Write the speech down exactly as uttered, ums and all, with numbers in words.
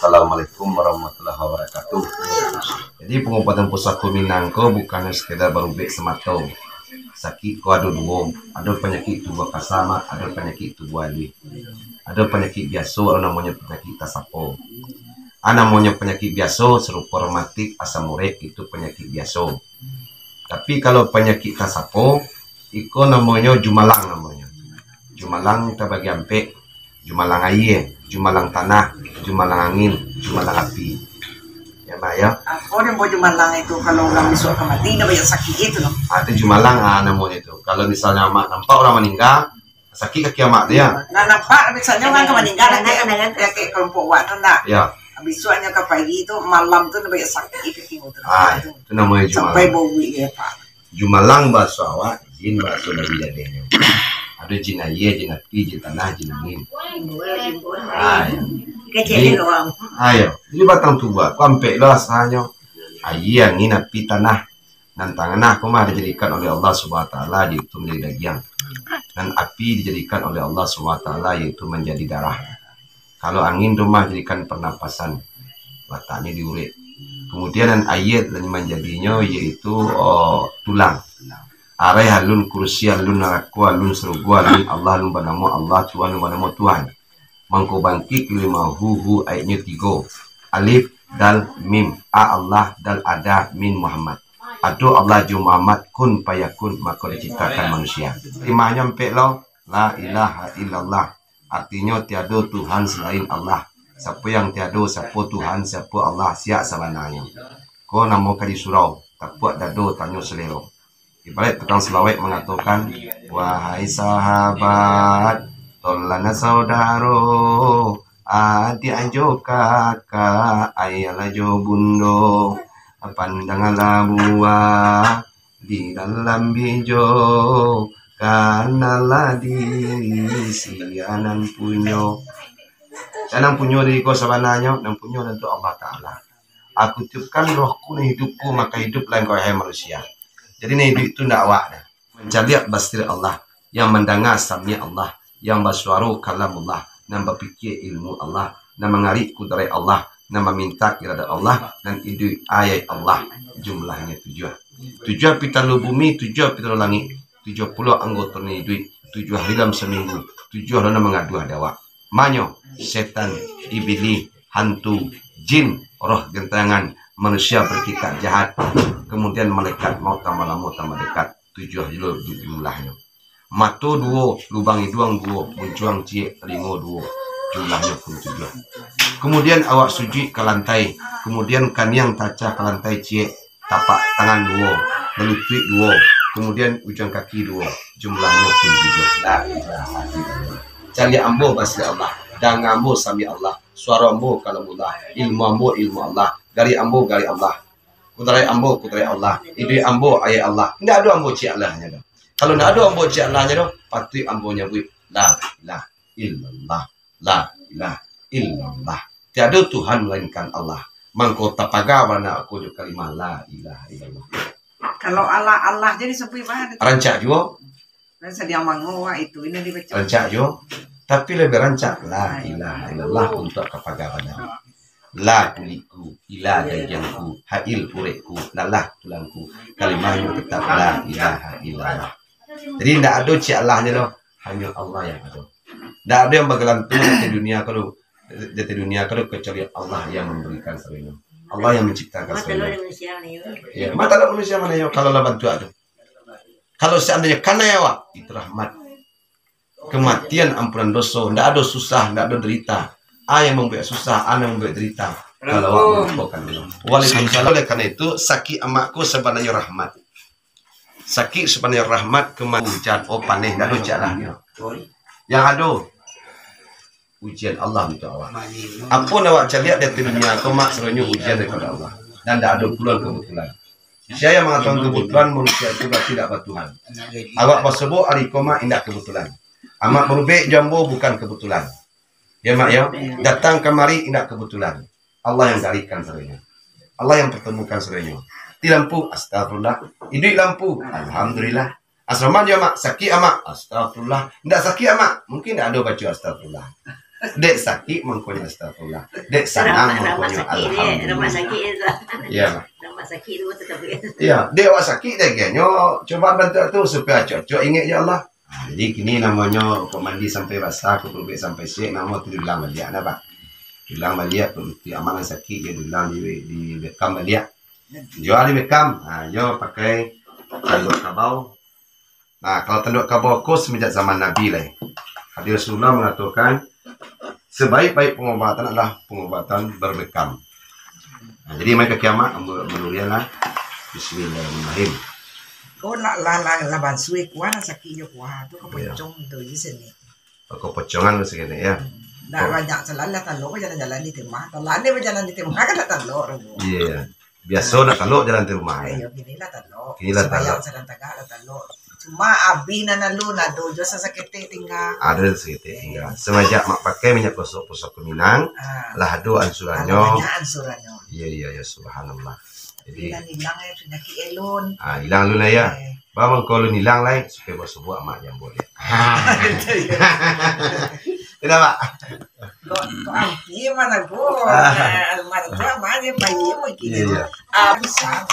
Assalamualaikum warahmatullahi wabarakatuh. Jadi, pangubatan pusako Minang ko bukan sekadar barubek samato. Sakik ko ado duo, ado panyakik tubuah kasa, ado panyakik tubuah aluih. Ado panyakik biaso, ado namonyo panyakik tasapo. A, namonyo panyakik biaso, sarupo rematik, asam urek, itu panyakik biaso. Tapi kalau panyakik tasapo, iko namonyo jumalang namonyo. Jumalang tabagi ampek, jumalang aia, jumalang tanah, jumalang angin, jumalang api. Ya, Mak, ya. Apo nan buek jumalang itu, kalau urang bisuak ka mati, dah banyak sakik itu, no? Ah, itu jumalang, ah, namonyo itu. Kalau misalnya Mak nampak urang maningga, sakik kaki Amak tu, ya. Nah, nampak misalnya urang ka maningga, dah kayak, dah kayak kelompok awak tu, ndak? Ya. Bisuaknyo ka pagi tu, malam tu, dah banyak sakik kaki tu. Ah, itu namonyo jumalang. Sampai bau ya, Pak. Jumalang bahaso awak, jin bahaso Nabi Dadehnyo. Ado jin aia, jin api, jin tanah, jin angin. Ah, ya. Jadi, ah, ya. Jadi batang tubuah ko ampek lo asalnyo. Aia, angin, api, tanah. Nan tanah ko mah dijadikan oleh Allah Subhanahu Wa Taala, itu manjadi dagiang. Nan api dijadikan oleh Allah Subhanahu Wa Taala, yaitu manjadi darah. Kalau angin tu mah jadikan pernapasan, lataknyo di urek. Kemudian nan aia nan manjadinyo yaitu, oh, tulang. Arai alun, kursi alun, narako alun, sarugo alun, Allah alun banamo Allah, Tuhan alun banamo Tuhan. Mangko bangkik lima hu, hu aiknyo tigo. Alif, dal, mim. A Allah, dal ada, min Muhammad. Ado Allah jo Muhammad, kun fayakun, mako diciptakan manusia. Kalimahnyo ampek lo, la ilaha illallah. Artinyo, tiado Tuhan salain Allah. Siapo yang tiado, siapo Tuhan, siapo Allah, siak sabananyo. Ko namo ka di surau, tapuak dado, tanyo salero. Ibaraik tukang salawek mangatokan, "Wahai sahabat, tolana saudaro, adiak jo kakak, ayah lah jo bundo, pandanglah buah di dalam bijo, kanalah diri sianan punyo." Sianan punyo diri ko sabananyo, nan punyo nan tu Allah Taala. Aku tiupkan rohku nan hidupku, maka hidup lain kau, wahai manusia. Jadi, nan hiduik tu ndak awak dah. Mancaliak basir Allah, yang mandanga sami Allah, yang basuaro kalam Allah, nan bapikia ilmu Allah, nan mangarik kudrat Allah, nan mamintak iradat Allah, nan iduik ayat Allah, jumlahnyo tujuah. Tujuah pitalo bumi, tujuah pitalo langik, tujuah pulo anggoto nan iduik, tujuah hari dalam saminggu, tujuah lo nan mangaduah dek awak. Manyo, setan, ibilih, hantu, jin, roh gentangan, manusia bertikad jahat, kemudian malaikat maut tambah lamo tambah dekat, tujuah juo jumlahnyo. Mato duo, lubang iduang duo, muncuang ciek, talingo duo, jumlahnyo pun tujuah. Kemudian awak sujuik ka lantai, kemudian kaniang tacah ka lantai ciek, tapak tangan duo, lalu lutuik duo, kemudian ujuang kaki duo, jumlahnyo pun tujuah. La ilaha illallah. Caliak ambo basir Allah, danga ambo sami Allah, suaro ambo kalamullah, ilmu ambo ilmu Allah, garik ambo garik Allah, kudaraik ambo kudaraik Allah, iduik ambo ayat Allah. Indak ado ambo ciek Allahnyo doh. Kalau indak ado ambo ciek Allahnyo doh, patuik ambo nyabuik, la ilaha illallah. La ilaha illallah. Tiado Tuhan melainkan Allah. Mangko tapaga bana aku jo kalimah la ilaha illallah. Kalau Allah, Allah jadi sampai mana? Rancak juo. Rasa dia mango, wah, itu, ini dibaca. Rancak juo. Tapi lebih rancak la ilaha illallah untuk tapaga bana. La kulikku, ila dagiangku, hail urekku, lalah tulangku. Kalimahnyo tetap la ilaha illallah. Jadi, ndak ado ciek Allahnyo doh, hanyo Allah yang ado. Ndak ado yang bagelantung di dunia ko, di dunia ko, kecuali Allah yang memberikan sadonyo. Allah yang menciptakan sadonyo. Ya, mata manusia mano yo, kalau lah bantuak tu. Kalau seandainya kanai awak, itu rahmat. Kematian, ampunan doso, ndak ado susah, ndak ado derita. A yang membuat susah, A yang membuat derita. Kalau awak melupakan Allah. Waalaikumsalam. Oleh karena itu, sakik amak ko sabananyo rahmat. Sakik sabananyo rahmat, kematian, ujan, oh, paneh, ndak ado ujan lah. Yang ado, ujian Allah untuk awak. Apo nan awak caliak di dunia ko, mak, sadonyo ujian daripado Allah. Dan ndak ado pulo kebetulan. Sia yang mangatokan kebetulan, manusia itu berarti ndak batuhan. Awak basobok ari ko, mak, indak kebetulan. Amak barubek jo ambo bukan kebetulan. Ya, mak, ya. Datang kamari indak kebetulan. Allah yang darikan sadonyo. Allah yang pertemukan sadonyo. Mati lampu, astagfirullah. Iduik lampu, alhamdulillah. Asraman yo, mak, sakik amak, astagfirullah. Ndak sakik amak, mungkin ndak ado baco astagfirullah. Dek sakik mangkonyo astagfirullah. Dek sanang mangkonyo alhamdulillah. Ramak sakik tu. Iyo. Ramak sakik tu tetap. Iyo, dek awak sakik dek genyo, cubo bantuak tu supayo acok-acok ingat jo Allah. Ha, jadi kini namonyo kok mandi sampai basah, kok kerubuik sampai sek, namo tu diulang baliak dah, Pak. Diulang baliak, kok ti aman sakik, yo diulang di, di bekam baliak. Juo di bekam, ha, yo pakai tanduak kabau. Nah, kalau tanduak kabau ko semenjak zaman Nabi lai. Hadis Rasulullah mangatokan, sebaik-baik pengobatan adalah pengobatan berbekam. Nah, jadi, mari ka kiamat, ambo manuruian lah. Bismillahirrahmanirrahim. Ko nak lah, lah, lah bansui kuah, lah sakik jo kuah tu, ka Iyo. pocong tu je sini. Ko pocongan tu sakini, yo. Ndak Oh. banyak salah lah talok, bajalan-jalan di timah. Kalau ane bajalan di timah, kan ndak talok tu. Iyo. Biaso nak talok jalan di rumah, kan? Iyo, kini lah talok. Kini lah Sumbayang talok. sadang tagak lah talok. Cuma abih nan lalu, nado jo sasaketek tingga. Ado saketek tingga. Semenjak mak pakai minyak gosok pusako Minang, Ah. lah ado ansurannyo. Alah banyak ansurannyo. Iyo, iyo, iyo, subhanallah. Jadi, Ilang-ilang, eh, panyakik elun. Ah, ilang alun lah, yo. Eh. Ba mangko alun ilang lai, supayo basubuak amak jambo dia. Tidak, Pak? Kok, kok ampia mah lagu? Ah. Eh, almarhum amak dia baik mungkin. Iyo, iyo. Ah, bisa.